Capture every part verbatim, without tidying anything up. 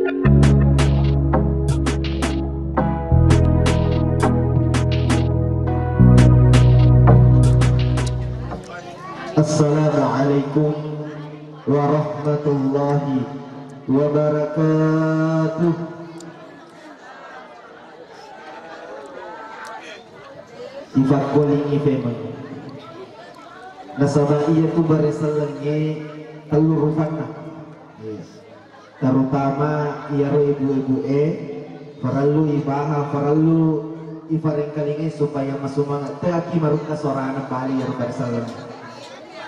Assalamualaikum warahmatullahi wabarakatuh. Ifakkolingi femeng. Nasaba iyatu bare sellengnge tellu rupanna. Iya. Terutama iyaro ibu-ibu e, parellu ibaha, parellu ifarengkalingai supaya masumanga, teaki marukka sorana bali iyaro bare selleng.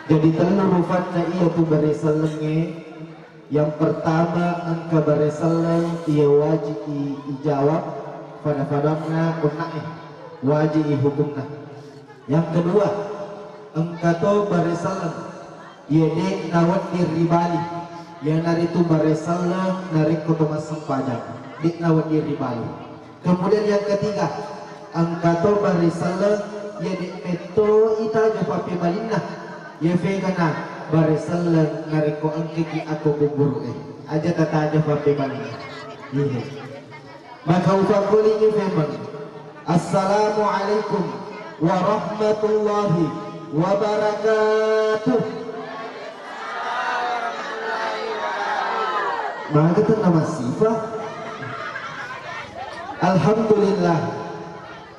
Jadi tellu rupanna iyatu bare sellengnge. Yang pertama, engka bare selleng iya wajib i-, ijawab pada-padanna onna'e, wajib i hukumna. Yang kedua, engka to bare selleng iya de' nawedding ribali, iyanaritu bare selleng narekko to massempajang, de' nawedding ribali. Kemudian yang ketiga, engka to bare selleng iya de' metto itaja pappebalinna, iya fegana bare selleng narekko engkaki akko kuburu'e, aja tataja pappebalinna. Iya. Maka ufakkolingi femeng. Assalamualaikum warahmatullahi wabarakatuh. Maga tenna massifa. Alhamdulillah.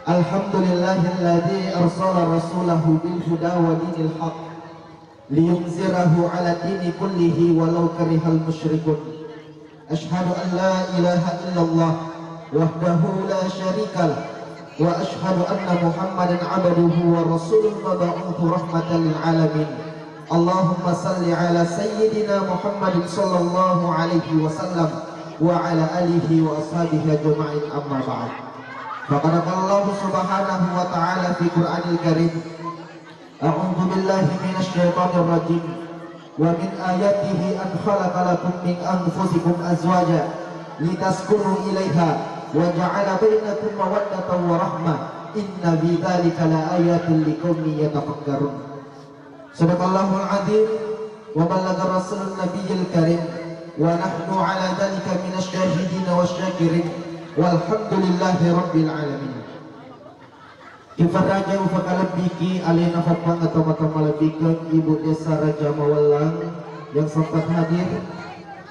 Alhamdulillahilladzi arsala rasulahu bil huda wa dinil haq liyuzhirahu ala dini kullihi walau karihal musyrikun. Asyhadu an la ilaha illallah wahdahu la syarikalah, wa asyhadu anna Muhammadan abduhu wa rasuluh mab'utsu rahmatan lil alamin. Allahumma salli ala sayyidina Muhammadin sallallahu alaihi wasallam wa ala alihi wa ashabihi ajma'in, amma ba'd. Faqad qala Allahu subhanahu wa ta'ala fi Qur'anil Karim, A'udzu billahi minasy syaithanir rajim. Wa min ayatihi an khalaqa lakum min anfusikum azwaja litaskunu ilaiha wa ja'ala bainakum mawaddatan wa rahmah. Inna fi dzalika laayatil liqaumin yatafakkarun. Sadaqallahul adzim wa ballagha rasulun nabiyyil karim wa nahnu ala dzalika minasy syahidin wasy syakirin walhamdulillahi rabbil alamin. Ufakaraja ufakalebbiki alena Fappang atau Mata Malebbikeng, Ibu Desa Raja Mawellang yang sempat hadir.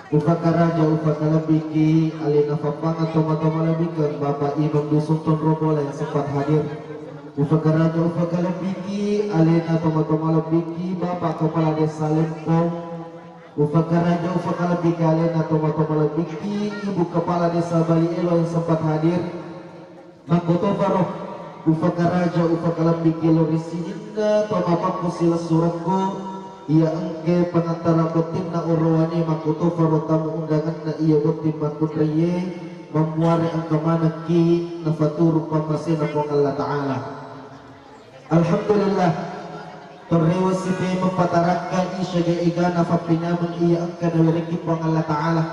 Ufakaraja ufakalebbiki alena Fappang atau Mata Malebbikeng, Bapak Imam Dusun Tonrobola yang sempat hadir. Ufakaraja ufakalebbiki alena atau Mata Malebbiki, Bapak Kepala Desa Lempong. Ufakaraja ufakalebbiki alena atau Mata Malebbiki, Ibu Kepala Desa Bali Elo yang sempat hadir. Makkotoparo ufakaraja ufakalebbiki lao ri sininna tomapakku silessurekku, iya engke pangantara bottinna orowane, makkotoparo tamu undanganna iya botting makkunraie, mammuare engka manekki nafaturu pammasena Puang Allah Ta'ala. Alhamdulillah, torrewa sipe mapatarakka isyaga egana fappenyameng iya engka nawerekki Puang Allah Ta'ala.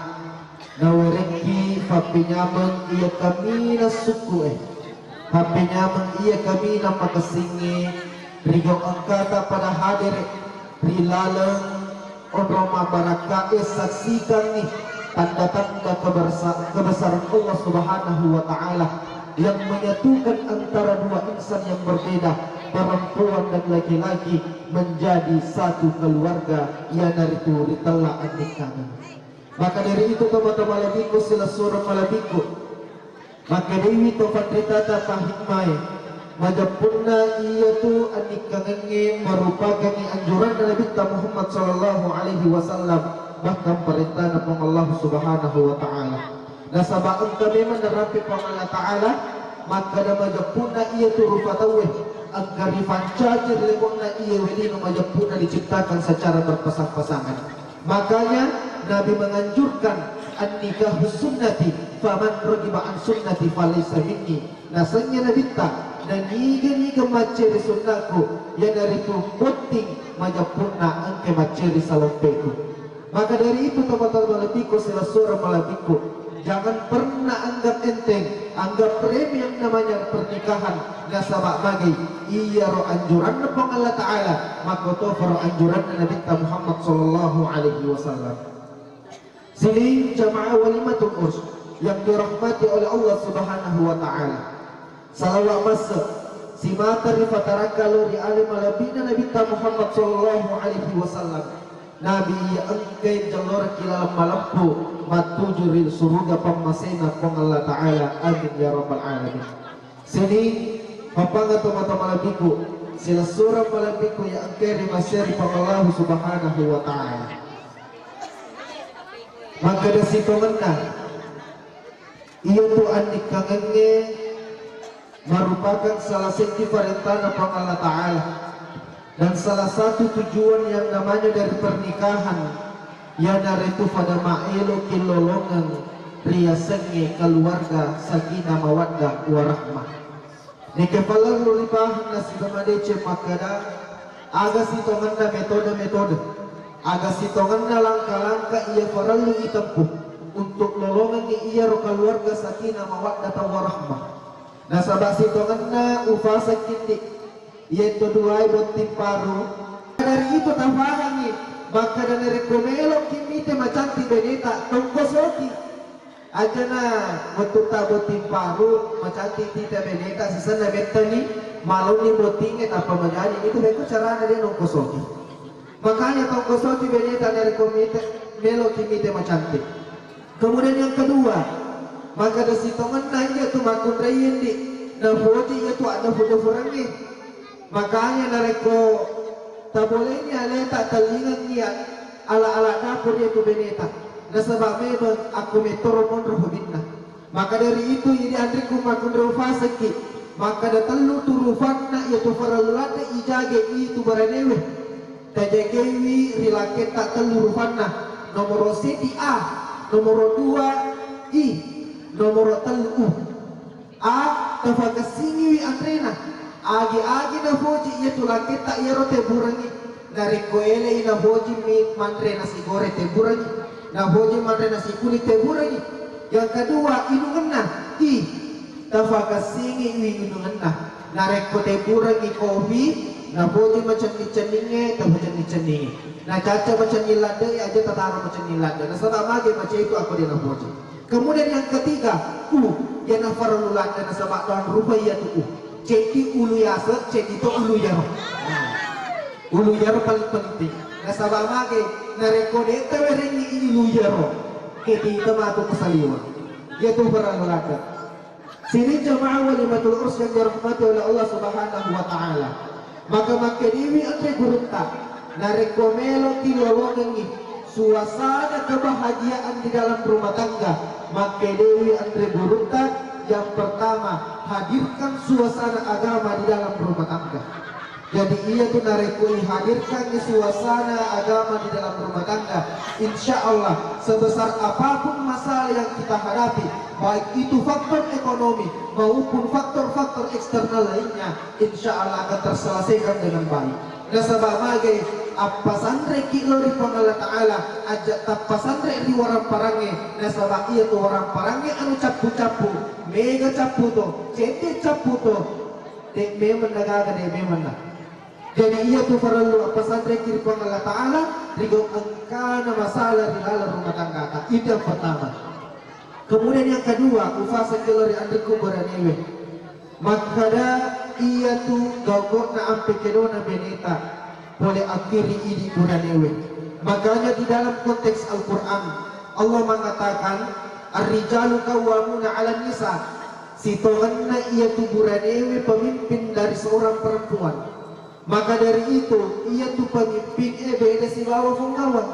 Nawerekki fappenyameng iya kaminang sukku'e, fappenyameng iya kaminang makessingnge, rigau engkata pada hadere ri laleng onrong mabbarakka'e, saksikangngi tanda-tanda kebersa-, kebesaran Allah Subhanahu wa Ta'ala yang menyatukan antara dua insan yang berbeda, perempuan dan laki-laki, menjadi satu keluarga, iyanaritu ritella annikkangeng. Maka dari itu, tomatoa malebbiku, silessureng malebbiku, makkedaiwi to panritata pahikmae, majeppunna iyatu annikkangengnge merupakangngi anjuranna Nabitta Muhammad sallallahu alaihi wasallam, bahkan parentana Puang Allah Subhanahu wa Ta'ala. Nasaba engka memang narampe Puang Allah Ta'ala makkeda majeppunna iyatu rupa tauwe engka ripancaji ri lebo'na iye welino majeppunna diciptakan secara berpasang-pasangan. Makanya Nabi menganjurkan an-nikahu sunnati, faman raghiba an sunnati falaysa minni. Nasengnge Nabitta, naniga-niga macceri sunnaku, iyanaritu botting majeppunna engke macceri salompeku. Maka dari itu, tomatoa malebbiku, silessureng malebbiku, jangan pernah anggap enteng, anggap remeh yang namanya pernikahan. Nasaba magai iyaro anjuranna Puang Allah Ta'ala, makkotoparo anjuranna Nabitta Muhammad sallallahu alaihi wasallam. Sining jamaah walimatul urs yang dirahmati oleh Allah Subhanahu wa Ta'ala. Salawat masse simata ri fatarakka lo ri ale malebbi'na Nabitta Muhammad sallallahu alaihi wasallam. Nabi iya engkai jalloraki laleng malempu mattuju ri suruga pammasena Puang Allah Ta'ala. Amin ya rabbal alamin. Sining papanga tomatoa malebbiku, silessureng malebbiku iya engkai ri masyari Puang Allah Subhanahu wa Ta'ala. Makkeda sitongenna, iyatu annikkangengnge merupakan salah seddi parentana Puang Allah Ta'ala, dan salah satu tujuan yang namanya dari pernikahan iyanaritu pada maeloki lolongeng riasengnge keluarga sakinah mawaddah warahmah. Nekke parellu ripahang nasaba madeceng makkeda, aga sitongenna metode-metode, aga sitongenna langka-langka iya parellu itempuh untuk lolongengngi iyaro keluarga sakinah mawaddah warahmah. Nasaba sitongenna ufaseng kindi, iyento duae botting paru. Dari itu tafahangi makkeda narekko meloki mite macantik beneta, tongkosoki. Ajana wettutta botting paru, macantik tita beneta, sisenna mettani malonni bottingnge tappa majadi. Itu beko carana de nongkosoki. Makanya tongkosoki beneta narekko mite, meloki mite macantik. Kemudian yang kedua, makkeda sitongenna iyatu makkunraie ndi nafoji iyatu addafu-dafurengnge. Makanya narekko taboleni aleta, tellingengngi ala-ala dapur iyatu beneta, nasaba memeng akko mettoro monro hobinna. Maka dari itu, idi anrikku makkunrai ufasekki, makkeda tellu tu rufanna iyatu farellu ladde ijage itu baranewe. Tajagaiwi ri lakketta tellu rufanna, nomoro seddi A, nomoro dua I, nomoro tellu U. A, tafakessingiwi anrena. Agi-agi nafoji iyatu lakketta iyaro teburengngi. Narekko elei nafoji mi manre nasi goreng teburengngi. Nafoji manre nasi kuning teburengngi. Yang kedua, inungenna. I, tafakessingiwi inungenna. Narekko teburengngi kopi, nafoji macenning-cenningnge, tafacenning-cenningi. Nacacca macenning ladde, aja tataro macenning ladde. Nasaba mage macetu akko de nafoji. Kemudian yang ketiga, U, iyana farellu ladde nasaba doang rupa iyatu U. Ceddi ulu yase, ceddi to ulu yaro. Nah, ulu yaro paling penting. Nasaba mage, narekko de tawerengngi ulu yaro, ketita matu kesaliweng. Iyatu farellu ladde. Sining jamaah walimatul urs yang dirahmati oleh Allah Subhanahu wa Ta'ala. Maka makkedewi anre gurutta, narekko meloki lolongengngi suasana kebahagiaan di dalam rumah tangga, makkedewi anre gurutta, yang pertama, hadirkan suasana agama di dalam rumah tangga. Jadi iyatu narekko ihadirkan suasana agama di dalam rumah tangga, insya Allah sebesar apapun masalah yang kita hadapi, baik itu faktor ekonomi maupun faktor-faktor eksternal lainnya, insya Allah akan terselesaikan dengan baik. Nasaba mage appasanreki lo ri Puang Allah Ta'ala, aja tappasanre ri warang parangnge, nasaba iyatu warang parangnge anu cappu-cappu, mega cappu to, cedde cappu to, de memeng na gaga, de memeng na. Jadi iyatu farellu appasanreki ri Puang Allah Ta'ala, rigau engkana masalah ri laleng rumah tanggata. Itu yang pertama. Kemudian yang kedua, ufaseng kelo ri anrikku buranewe. Makkeda iyatu gau'na ampe kedona beneta pole akkiri idi buranewe. Makanya di dalam konteks Al-Quran, Allah mengatakan, "Ar-rijalu qawwamuna 'alan nisa." Sitongenna iyatu buranewe pemimpin dari seorang perempuan. Maka dari itu, iyatu pemimpin e beda sibawa punggawa.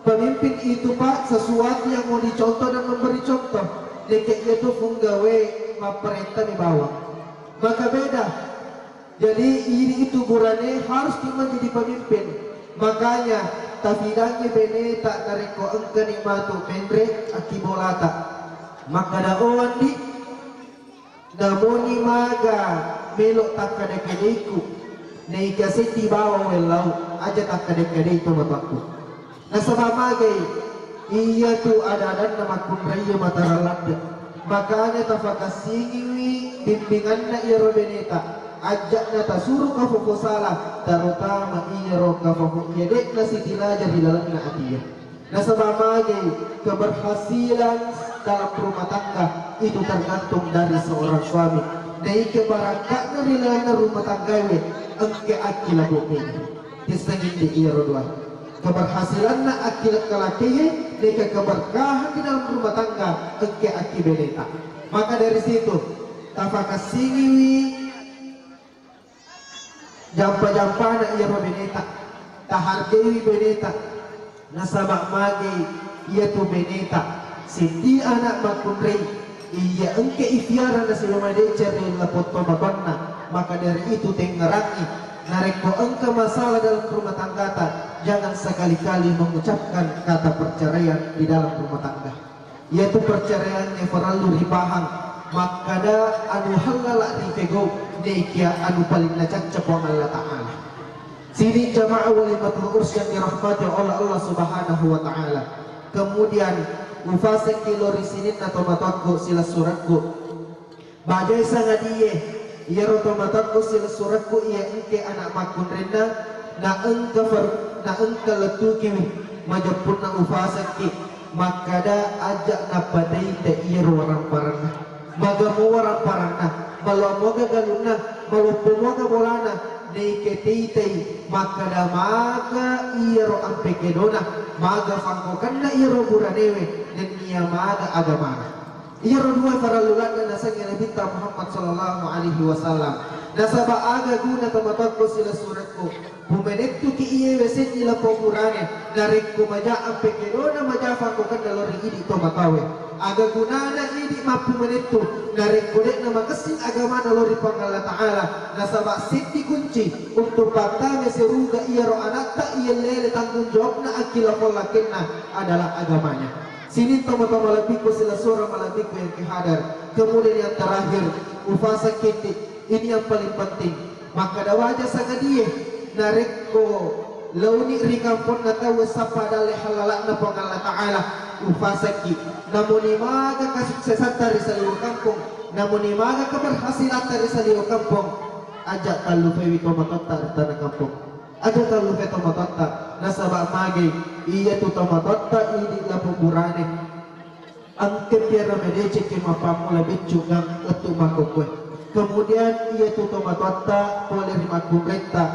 Pemimpin itu, Pak, sesuatu yang mau dicontoh dan memberi contoh. Nekke iyatu punggawe mapparenta mi bawang. Maka beda. Jadi ini itu burane harus ki menjadi pemimpin. Makanya tafidangi beneta narekko engkani matu menre akkibolata. Makkeda, "Oh, Andi, namoni maga melo takkada-kadaiku, naika seddi bawang wellau, aja takkada-kadai tomatoakku." Nasaba magai, iyatu ada-adanna makkunraie mataran ladde. Makanya tafakassingiwi bimbinganna iyaro beneta, ajja'na tasuru kafofo sala, terutama iyaro kafofo iya de'na sitinaja ri lalenna atie. Nasaba magi keberhasilan dalam rumah tangga itu tergantung dari seorang suami. Naike barakka'na ri lalenna rumah tanggae, engke akki labu bene. Tissengindi iyaro dua. Keberhasilanna akki lakkalakkie, naike keberkahan di dalam rumah tangga, engke akki beneta. Maka dari situ, tafakassingiwi jampa-jampana iyaro beneta, tahargaiwi beneta, nasaba magi iyatu beneta, seddi anak makkunrai, iya engka ifiara nasaba madeceng ri lapong tomatoanna, maka dari itu tengngerangngi, narekko engka masalah dalam rumah tanggata, jangan sekali-kali mengucapkan kata perceraian di dalam rumah tangga. Iyatu perceraiangnge parellu ripahang makkada anu hallala rifegau, nekia anu paling nacacca Puang Allah Ta'ala. Sini jamaah walimatul urs yang dirahmati oleh Allah Subhanahu wa Ta'ala. Kemudian, ufasengki lao ri sininna tomatoakku silessurekku. Bajai sangadie, iyaro tomatoakku silessurekku iya engke anak makkunrainna, na engka fer-, na engka lettukiwi majeppunna ufasengki, makkada aja napatei te iyaro waramparanna. Maga mo waramparanna, maloa moga galunna, maloppo moga bolana, naike teitei makkada maga iyaro ampe kedona, maga fangkokenna iyaro buranewe, nennia maga agamana. Iyaro dua parellu ladde nasengnge Nabitta Muhammad sallallahu alaihi wasallam. Nasaba aga guna tomatoakku silessurekku, pumenettuki iyewe seddi lapong burane, narekko maja ampe kedona maja fangkokenna lao ri idi tomatoawe. Aga gunana idi mappumenettu, narekko de'na makessing agamana lao ri Puang Allah Ta'ala, nasaba seddi kunci untuk pattama seruga iyaro anatta iya lele tanggung jawabna akki lapong lakkenna adalah agamanya. Sining tomatoa malebbiku silessureng malebbiku yang kehadar. Kemudian yang terakhir, ufaseng kindi. Ini yang paling penting. Makkada waja sangadie, narekko laoni ri kamponna tau sappa dalle hallala'na Puang Allah Ta'ala, ufasengki. Namuni maga kasuksesatta ri saliweng kampong, namuni maga keberhasilatta ri saliweng kampong, aja tallufaiwi tomatoatta ri tana kampong. Aja tallufe tomatoatta, nasaba magi iyatu tomatoatta idi lapong burane. Engka piara madeceng ke mappammula beccu gang lettu makkokkoe. Kemudian iyatu tomatoatta pole ri makkunraitta.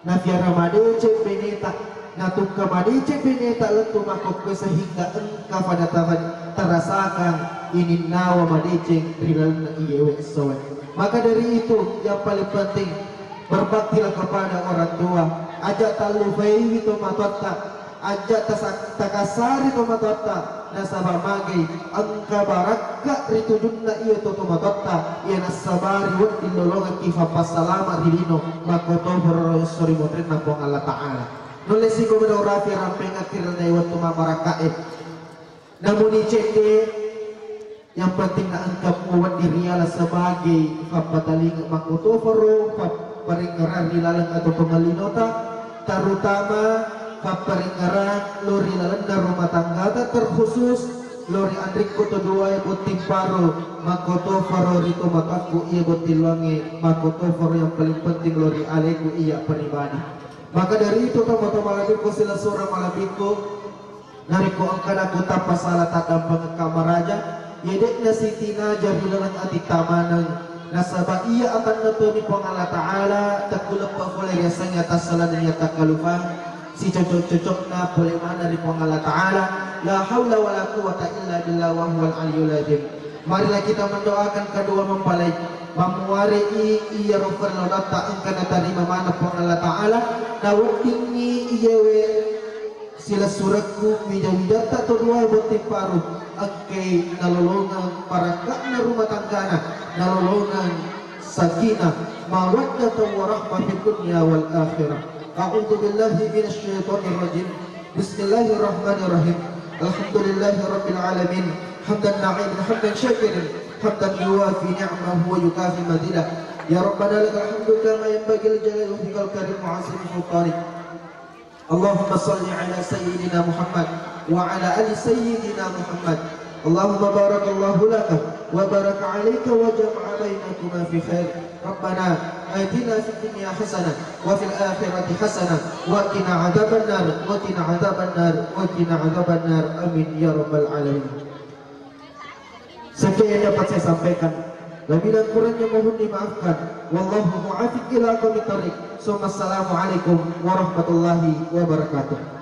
Nafiara madeceng beneta, natungka madeceng beneta lettu makkokkoe sehingga engka pada tara-, tarasakan ininnawa madeceng ri lalenna iyewe essoe. Maka dari itu, yang paling penting, berbaktilah kepada orang tua. Aja tallufaiwi tomatoatta, aja tasa-, takasari tomatoatta, nasaba magi engka barakka ri tujunna iyatu tomatoatta, iya nassabari wedding lolongekki fappassalama ri lino, makkotoparo esso ri monrinna Puang Allah Ta'ala. Nulle siko mena urapi rampengekki ri wettu mabarakka'e. Namuni cedde, yang penting na engka muwedding riala sebagai fappatalinga makkotoparo, fapparengngerang ri laleng atau pengelinota, terutama fapparengngerang lo ri lalenna rumah tanggata, terkhusus lo ri anrikku to duae botting paro, makkotoparo ri tomatoakku iya botting loangnge, makkotoparo yang paling penting lo ri aleku iya pribadi. Maka dari itu, tomatoa malebbiku silessureng malebbiku, narekko engka nakutappa sala taddampengekka maraja, iya de'na sitinaja ri laleng atitta maneng, nasaba iya atanna toni Puang Allah Ta'ala, tekkuleppa pole riasengnge atassalana iya takkalufang, sicocok-cocokna pole maneng ri Puang Allah Ta'ala. La haula wala quwwata illa billah wa huwal aliyyul azim. Marilah kita mendoakan kedua mempelai. Mammuare'i iyaro perlawatta engka natarima maneng Puang Allah Ta'ala, naweddingngi iyewe silessurekku wija-wijatta to duae botting paru, engkai nalolongeng barakka'na rumah tanggana, nalolongeng sakinah, mawaddatan warahmah fid dunya wal akhirah. A'udzu billahi minasy syaithanir rajim. Bismillahirrahmanirrahim. Alhamdulillahi rabbil alamin. Hamdan na'imin, hamdan syakirin, hamdan yuwafi ni'amahu wa yukafi mazidah. Ya Rabbana lakal hamdu kama yanbaghi li jalali wajhikal karim wa azimi sultanik. Allahumma salli ala sayyidina Muhammad wa ala ali sayyidina Muhammad. اللهم بارك الله لك وبارك عليك وجمع بينكما في خير. ربنا آتنا في الدنيا حسنة وفي الآخرة حسنة وقنا عذاب النار، وقنا عذاب النار، وقنا عذاب النار. آمين يا رب العالمين. Sekian yang dapat saya sampaikan. Lebih dan kurangnya mohon dimaafkan. Wallahu muwaffiq ila aqwamit thariq. Summa assalamualaikum warahmatullahi wabarakatuh.